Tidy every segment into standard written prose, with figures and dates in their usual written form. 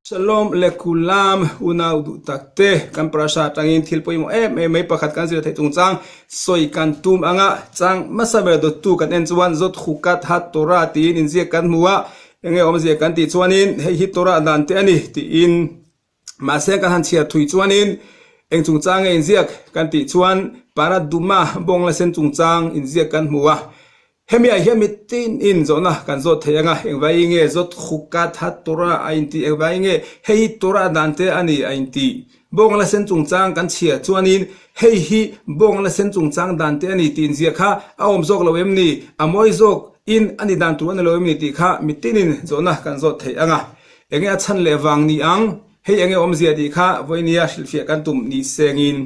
Shalom le Kulam unau duh tak te, kan parasha atangin thil pawimawh em em mai pakhat kan zir theih chungchang sawi kan tum anga chang hmasa ber dawttu kan en chuan Zot Chukat Ha Torah tiin inziak kan hmu a, enge awmzia kan tih chuanin hei hi Torah dan te a ni tiin mahse kan han chhiar thui chuanin eng chungchang nge inziak kan tih chuan Paraduma bawng la sen chungchang inziak kan hmu a. Hemi ah hian mitin in zawhna kan zawt thei anga, engvai nge zawt khuka that tura a inti, engvai nge hei hi tura dan te a ni a inti. Bawng la sen chungchang kan chhia chuanin hei hi bawng la sen chungchang dan te a ni tih inziah kha a awm zawk lo em ni, a mawi zawk in a ni dan tur a ni lo em ni tih kha mitin in zawhna kan zawt thei anga. Enge a chhan leh vang ni ang, hei enge awmzia tih kha vawinia hrilhfiah kan tum ni sengin.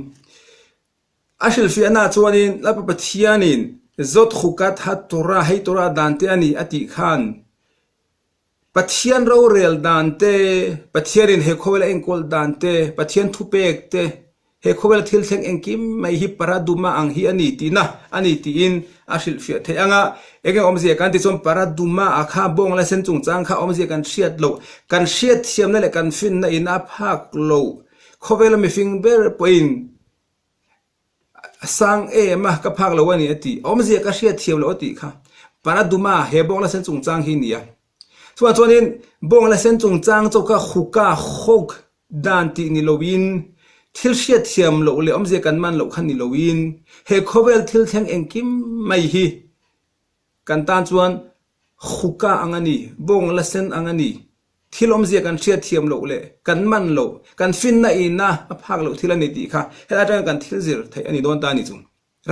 A hrilhfiahnaah chuanin Lalpa Pathianin Zot Chukat HaTorah, hei Torah dan te a ni a tih khan Pathian rorel dan te, Pathianin he khawvela enkawl dan te, Pathian thupek te, he khawvela thil thleng engkim mai hi paraduma ang hi a ni tihna a ni tiin a hrilhfiah theih ang a. Enge awmzia kan ti chuan paraduma a kha bawng la sen chungchang kha awmzia kan hriat loh, kan hriatthiamna leh kan finna in a phak loh. Khawvela mifing ber pawhin A sang em a, ka phak lo a ni a ti. Awmzia ka hriat thiam loh a tih kha. Paraduma, he bawng la sen chungchang hi nia. Chuvang chuanin bawng la sen chungchang chu ka huka, hawk, dan tih ni loin, thil hriat thiam loh leh awmzia kan man loh kha ni loin, he khawvel thil thleng engkim mai hi Kan tan chuan Huka ang a ni, bawng la sen ang a ni. Thil awmzia kan hriat thiam loh leh kan man loh, kan finna ina a phak loh thil a ni tih kha helai atangin kan thil zir theih a ni dawn ta a ni chu.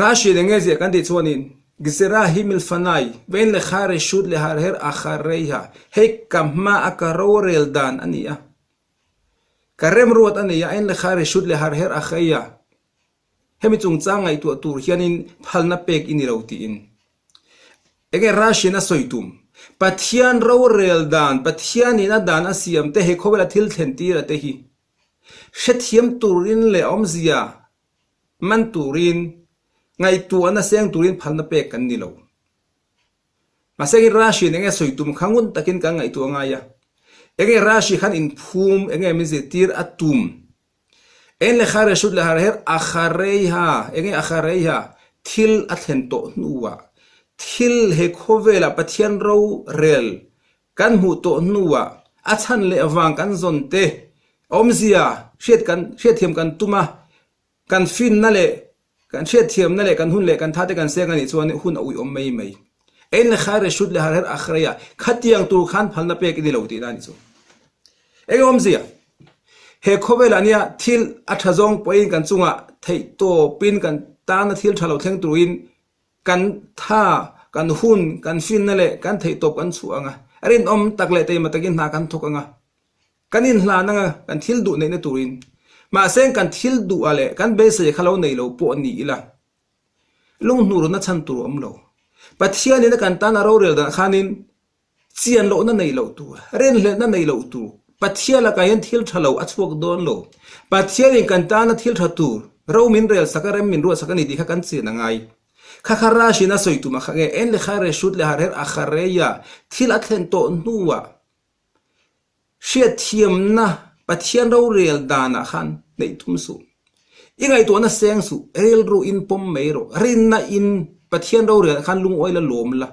Rashi leh nge ziah kan tih chuanin, Gzera hi milfanai, vein lekha reshut leharher akhareiha, hei ka hma a ka rorel dan a ni a, ka remruat a nei a, ein lekha reshut leharher akhreiha, Hemi chungchang ngaihtuah tur hianin phalna pek i ni lo tiin. Enge Russian a sawi tum? Pathian rorel dan, Pathianin a dan a siam te he khawvela thil thlen tir a te hi hrethiam turin leh awmzia man turin, ngaihtuahna seng turin phalna pek kan ni lo. Mahse hi Rashi enge sawi tum kha ngun takin kan ngaihtuah ngai a. Enge Rashi khan inphum, enge min zirtir a tum? En le kha reshut le har her akhareiha, enge akhareiha, thil a thlen tawh hnuah, thil he khawvelah Pathian ro rel kan hmuh tawh hnuah a chhan leh vang kan zawn te awmzia hriat kan hriatthiam kan tum a, kan finna leh Kan hriatthiamna leh kan hun leh kan thate kan seng a nih chuan hun a uiawm mai mai. Ein le khair e hrut le har her a khrei a, khatiang tur khan phalna pek i ni lo tihna a ni chu. Eng awmzia? He khawvelah nia thil a tha zawng pawhin kan chungah theih tawpin kan tana thil tha lo thleng turin kan tha, kan hun, kan finna leh kan theih tawp kan chhuah ang a, rinawm tak leh teima takin hna kan thawk ang a. Kan inhlan anga kan thil duh neihna turin, mahse kan thil duhah leh kan beisei kha lo nei lo pawh ni ila, lunghnurna chhan tur a awm lo. Pathianin a kan tan a rorel danah khanin chian lohna nei loh tur, rinhlelhna nei loh tur, Pathian lakah hian thil tha lo a chhuak dawn lo. Pathianin kan tana thil tha tur, ro min rel sak a, rem min ruat sak a ni tih kha kan chian a ngai. Kha kha Rashin a sawi tumah kha nge, en le kha re hrut le har her a kha reia thil a thlen tawh hnuah, Hriatthiamna Pathian rorel danah khan neih tum suh. I ngaihtuahna seng suh, rilru in pawm mai rawh. Rinna in Pathian rorel ah khan lungawi la lawm la.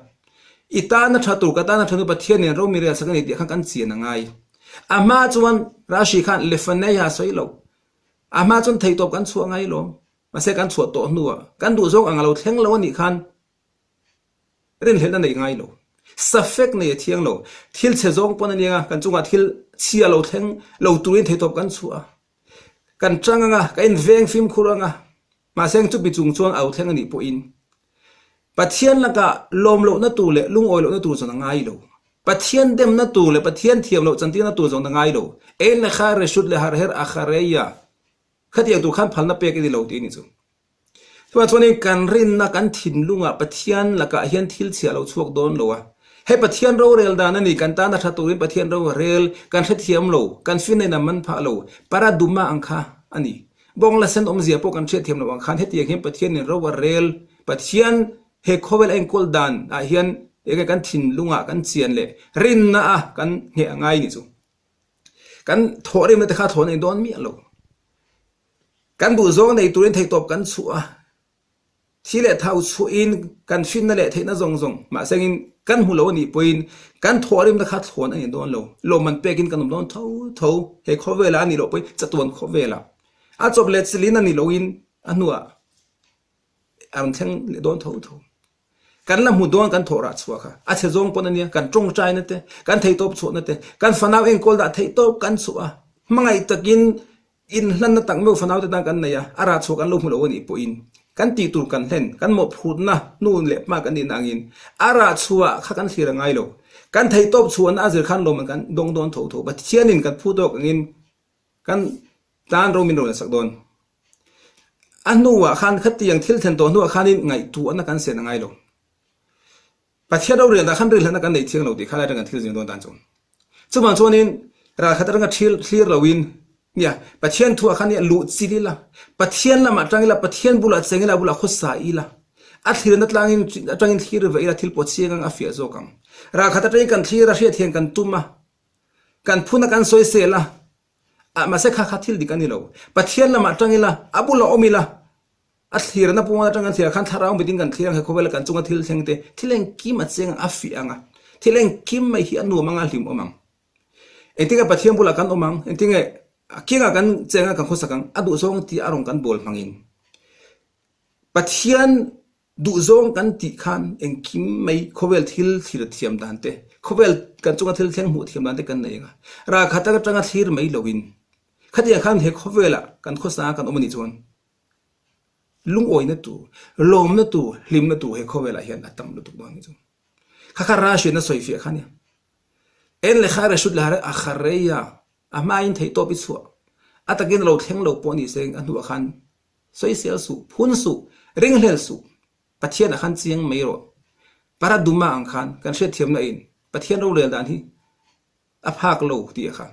I tana tha tur, ka tana tha tur Pathian in ro mi rel sak a ni tih khan kan chian a ngai. A hma chuan Rashi khan Lefaneiha a sawi lo. A hma chuan theihtawp kan chhuah ngai lawm. Mahse kan chhuah tawh hnuah kan duhzawng ang a lo thleng lo a nih khan Rinhlelhna nei ngai lo. Safek nei a thiang lo. Thil chhe zawng pawn a nia, kan chungah thil chhia lo thleng lo turin theihtawp kan chhuah a. Kan tang anga, ka inveng fimkhur anga, mahse chupi chung chuan au thleng a nih pawhin Pathian lakah lawm lohna tur leh lungawi lohna tur zawn a ngai lo. Pathian demna tur leh Pathian thiam loh chantirna tur zawn a ngai lo. Ein lekha reshut leh harher akhareia khatiang tur khan phalna pek i ni lo tih a ni chu. Chuvang chuanin kan rinna kan thinlungah Pathian lakah hian thil chhia lo chhuak dawn lo a. Hei Pathian rorel dan a ni, kan tana tha turin Pathian ro a rel, kan hrethiam lo, kan finna in a man phah lo, paraduma ang kha a ni. Bawng la sen awmzia pawh kan hriatthiam loh ang khan hetiang hian Pathianin ro a rel, Pathian he khawvel a enkawl dan ah hian enge kan thinlungah kan chian leh rinna a kan ngheh a ngai ni chu. Kan thawhrimna te kha thawn a ni dawn miah lo. Kan duhzawng nei turin theihtawp kan chhuah a, thi leh thau chhuahin kan finna leh theihna zawng zawng mahsengin kan hmu lo a nih pawhin kan thawhrimna kha thlawn a ni dawn lo. Lawmman pekin kan awm dawn tho tho. He khawvelah a nih loh pawhin chatuan khawvelah a chawp leh chilin a nih lohin a hnuah a rawn thleng leh dawn tho tho. Kan la hmu dawn kan thawh rah chhuah kha a chhe zawng pawn a nia, kan tawngtaina te, kan theihtawp chhuahna te, kan fanau enkawl dah theihtawp kan chhuah a, hmangaih takin inhlanna tak meuh fanau te tan kan nei a, a rah chhuah kan lo hmu lo a nih pawhin kan tih tur kan hlen, kan mawhphurhna hnu leh hma kan nihna angin a rah chhuah kha kan thlir a ngai lo. Kan theihtawp chhuahna a zir khan lawmman kan dawng dawn tho tho. Pathianin kan phu tawk angin Kan tan ro min rawn sak dawn. A hnuah khan khatiang thil thlen tawh hnuah khanin ngaihtuahna kan sen a ngai lo. Pathian rorelna khan rilhlatna kan nei thiang lo tih kha lai atang kan thil zing dawn tan chu. Chuvang chuanin ralkhat atanga thil thlir loin nia Pathian thuah khan nia luh chil ila, Pathian lamah tang ila, Pathian bulah cheng ila, a bulah khawsa ila, a thlirna tlangin atangin thlir ve ila thil pawh chiang ang a fiah zawk ang. Ralkhat atangin kan thlir a, hriatthiam kan tum a, Kan phuna kan sawisel a, ah mahse kha kha thil dik a ni lo. Pathian lamah tang ila, a bulah awm ila, a thlirna puan atang kan thlir ah khan thlarau mitin kan thlir ang he khawvela kan chunga thil thleng te, thil engkim a cheng ang, a fiah ang a, thil engkim mai hi a nuam ang a hlim awm ang. Engtinge Pathian bulah kan awm ang, engtinge a kiangah kan cheng a kan khawsak ang, a duhzawng tih a rawn kan bawl hmangin. Pathian Duhzawng kan tih khan engkim mai khawvel thil thlir thiam dan te, khawvel kan chunga thil thleng hmuh thiam dan te kan nei ang a. Ralkhat atanga thlir mai loin khatiang khan he khawvelah kan khawsanga kan awm a nih chuan lungawina tur, lawmna tur, hlimna tur he khawvelah hian a tam lutuk dawn a nih chu. Kha kha Russian a sawifiah kha nia. En leh kha reshut leh a khareia a hmain theihtawp i chhuah a takin a lo thleng lo pawh a nih seng a hnuah khan Sawisel suh, phun suh, ringhlel suh, Pathian ah khan chiang mai rawh. Paraduma ang khan kan hriatthiamna in Pathian rorel dan hi a phak lo tih a kha.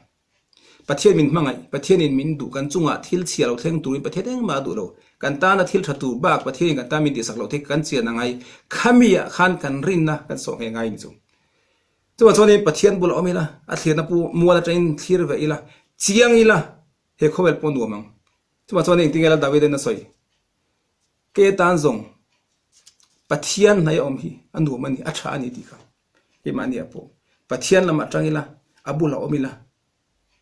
Pathian min hmangaih, Pathian in min duh, kan chungah thil chhia lo thleng turin Pathian engmah a duh lo. Kan tana thil tha tur bak Pathian in kan tan min tihsak loh thei kan chian a ngai. Khami ah khan kan rinna kan sawh nghe ngai ni chu. Chuvang chuanin Pathian bulah awm ila, a thlirna pu mual atangin thlir ve ila, chiang ila he khawvel pawh nuam ang. Chuvang chuan engtin nge Lal Davida'n a sawi? Ke tan zawng Pathian hnaih a awm hi a nuam a ni, a tha a ni tih kha keimahniah pawh Pathian lamah tang ila, a bulah awm ila,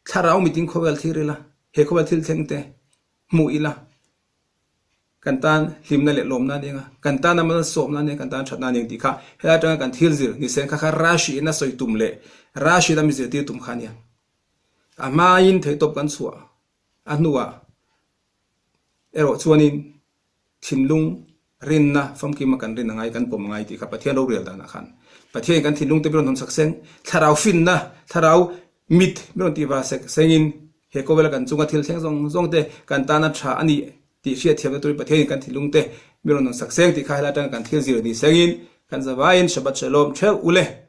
thlarau mitin khawvel thlir ila, he khawvel thil thleng te hmuh ila, kan tan hlimna leh lawmna a ni ang a, kan tan a malsawmna a ni ang, kan tan thatna a ni ang tih kha helai atanga kan thil zir ni sen kha kha Rashi in a sawi tum leh Rashi in a mi zirtir tum kha a nia. A hmain theihtawp kan chhuah A hnuah erawh chuanin thinlung rinna famkima kan rin a ngai, kan pawm a ngai tih kha Pathian rorel danah khan Pathianin kan thinlung te min rawn hawn sak seng, thlarau finna, thlarau mit min rawn tihva sek sengin he khawvela kan chunga thil thleng zawng zawng te kan tana tha a nih tih hriatthiamna turin Pathianin kan thinlung te min rawn hawn sak seng tih kha helai atanga kan thil zir ni sengin kan zavaiin Shabbat Shalom theuh u le.